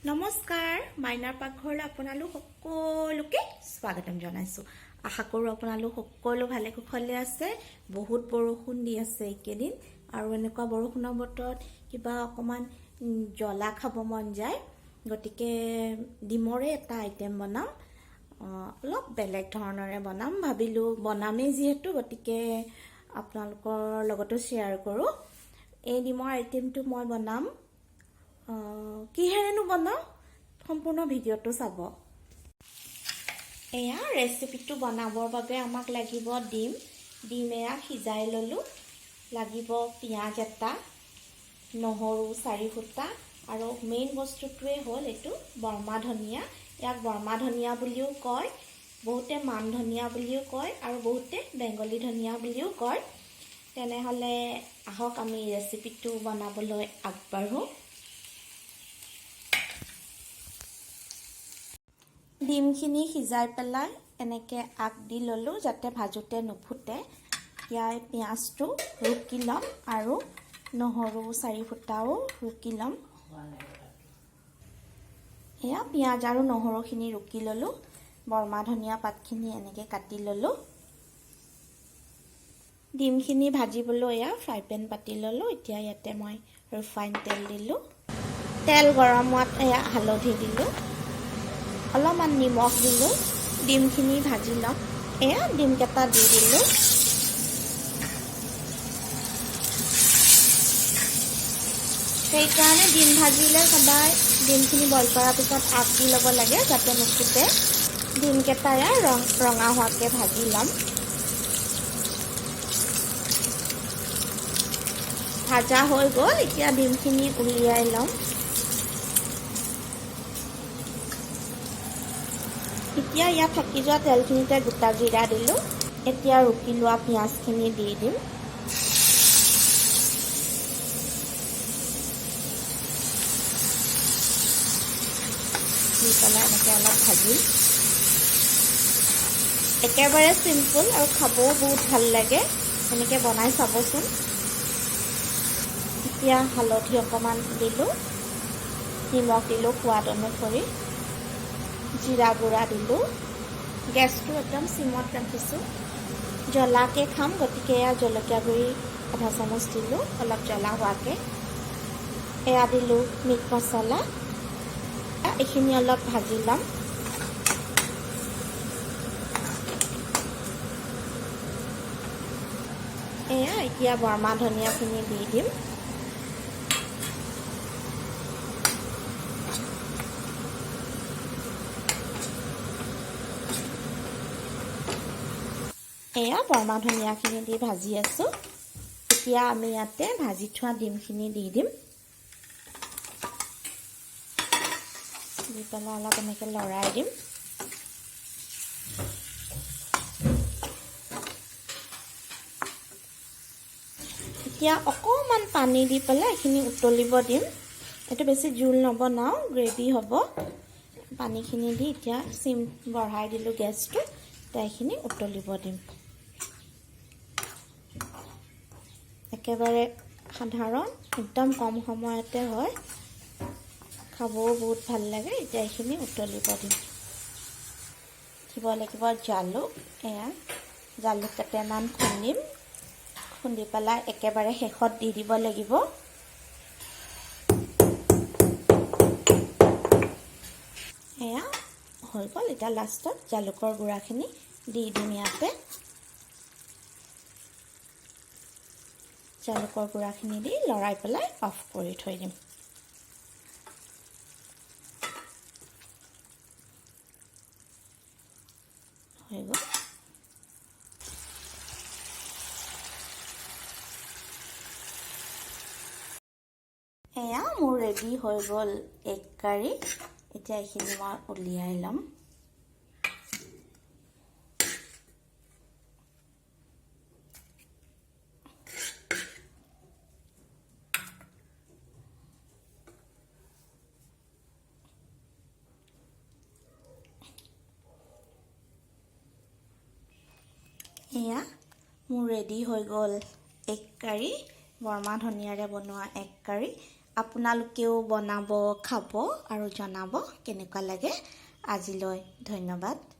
নমস্কাৰ, মাইনাৰ পাকঘৰলৈ আপোনালোক সকলোকে স্বাগতম জনাইছোঁ। আশা কৰোঁ আপোনালোক সকলো ভালে কুশলে আছে। বহুত বৰষুণ দি আছে এইকেইদিন আৰু এনেকুৱা বৰষুণৰ বতৰত কিবা অকণমান জ্বলা খাব মন যায়। গতিকে ডিমৰে এটা আইটেম বনাম, অলপ বেলেগ ধৰণৰে বনাম ভাবিলোঁ। বনামেই যিহেতু, গতিকে আপোনালোকৰ লগতো শ্বেয়াৰ কৰোঁ। এই ডিমৰ আইটেমটো মই বনাম, কিহেৰেনো বনাওঁ সম্পূৰ্ণ ভিডিঅ'টো চাব। এয়া ৰেচিপিটো বনাবৰ বাবে আমাক লাগিব ডিম। ডিম এয়া সিজাই ল'লোঁ। লাগিব পিঁয়াজ এটা, নহৰু 4 ফুটা আৰু মেইন বস্তুটোৱে হ'ল এইটো বৰ্মা ধনিয়া। ইয়াক বৰ্মা ধনিয়া বুলিও কয়, বহুতে মান ধনিয়া বুলিও কয় আৰু বহুতে বেংগলী ধনিয়া বুলিও কয়। তেনেহ'লে আহক, আমি ৰেচিপিটো বনাবলৈ আগবাঢ়োঁ। ডিমখিনি সিজাই পেলাই এনেকৈ আগ দি ল'লোঁ, যাতে ভাজোঁতে নুফুটে। ইয়াৰ পিঁয়াজটো ৰুকি ল'ম আৰু নহৰু 4 ফুটাও ৰুকি ল'ম। এয়া পিঁয়াজ আৰু নহৰুখিনি ৰুকি ল'লোঁ। বৰ্মা ধনিয়া পাতখিনি এনেকৈ কাটি ল'লোঁ। ডিমখিনি ভাজিবলৈ এয়া ফ্ৰাই পেন পাতি ল'লোঁ। এতিয়া ইয়াতে মই ৰিফাইন তেল দিলোঁ। তেল গৰম হোৱাত এয়া হালধি দিলোঁ, অলপমান নিমখ দিলোঁ। ডিমখিনি ভাজি ল'ম। এয়া ডিমকেইটা দি দিলোঁ। সেইকাৰণে ডিম ভাজিলে সদায় ডিমখিনি বইল কৰাৰ পিছত আগ দি ল'ব লাগে, যাতে নুফুটে। ডিমকেইটা এয়া ৰং ৰঙা হোৱাকৈ ভাজি ল'ম। ভাজা হৈ গ'ল, এতিয়া ডিমখিনি উলিয়াই ল'ম। এতিয়া ইয়াত থাকি যোৱা তেলখিনিতে গোটা জিৰা দিলোঁ। এতিয়া ৰুকি লোৱা পিঁয়াজখিনি দি দিম। দি পেলাই এনেকৈ অলপ ভাজিম। একেবাৰে চিম্পুল আৰু খাবও বহুত ভাল লাগে। এনেকৈ বনাই চাবচোন। এতিয়া হালধি অকণমান দিলোঁ, নিমখ দিলোঁ সোৱাদ অনুসৰি, জিৰা গুড়া দিলোঁ। গেছটো একদম চিমত ৰাখিছোঁ। জ্বলাকৈ খাম, গতিকে এয়া জলকীয়া গুড়ি আধা চামুচ দিলোঁ, অলপ জ্বলা হোৱাকৈ। এয়া দিলোঁ মিট মছলা। এইখিনি অলপ ভাজি ল'ম। এয়া এতিয়া বৰ্মা ধনিয়াখিনি দি দিম। এয়া বৰ্মা ধনিয়াখিনি দি ভাজি আছোঁ। এতিয়া আমি ইয়াতে ভাজি থোৱা ডিমখিনি দি দিম। দি পেলাই অলপ এনেকৈ লৰাই দিম। এতিয়া অকণমান পানী দি পেলাই এইখিনি উতলিব দিম। এইটো বেছি জোল নবনাওঁ, গ্ৰেভি হ'ব। পানীখিনি দি এতিয়া চিম বঢ়াই দিলোঁ গেছটো। এতিয়া এইখিনি উতলিব দিম। একেবাৰে সাধাৰণ, একদম কম সময়তে হয়, খাবও বহুত ভাল লাগে। এতিয়া এইখিনি উতলিব দিম। দিব লাগিব জালুক। এয়া জালুক কেইটামান খুন্দিম। খুন্দি পেলাই একেবাৰে শেষত দি দিব লাগিব। এয়া হৈ গ'ল। এতিয়া লাষ্টত জালুকৰ গুড়াখিনি দি দিম ইয়াতে। জালুকৰ গুড়াখিনি দি লৰাই পেলাই অফ কৰি থৈ দিম। হৈ গ'ল। এয়া মোৰ ৰেডি হৈ গ'ল এগ কাৰী। এতিয়া এইখিনি মই উলিয়াই ল'ম। এয়া মোৰ ৰেডি হৈ গ'ল এগ কাৰী, বৰ্মা ধনিয়াৰে বনোৱা এগ কাৰী। আপোনালোকেও বনাব, খাব আৰু জনাব কেনেকুৱা লাগে। আজিলৈ ধন্যবাদ।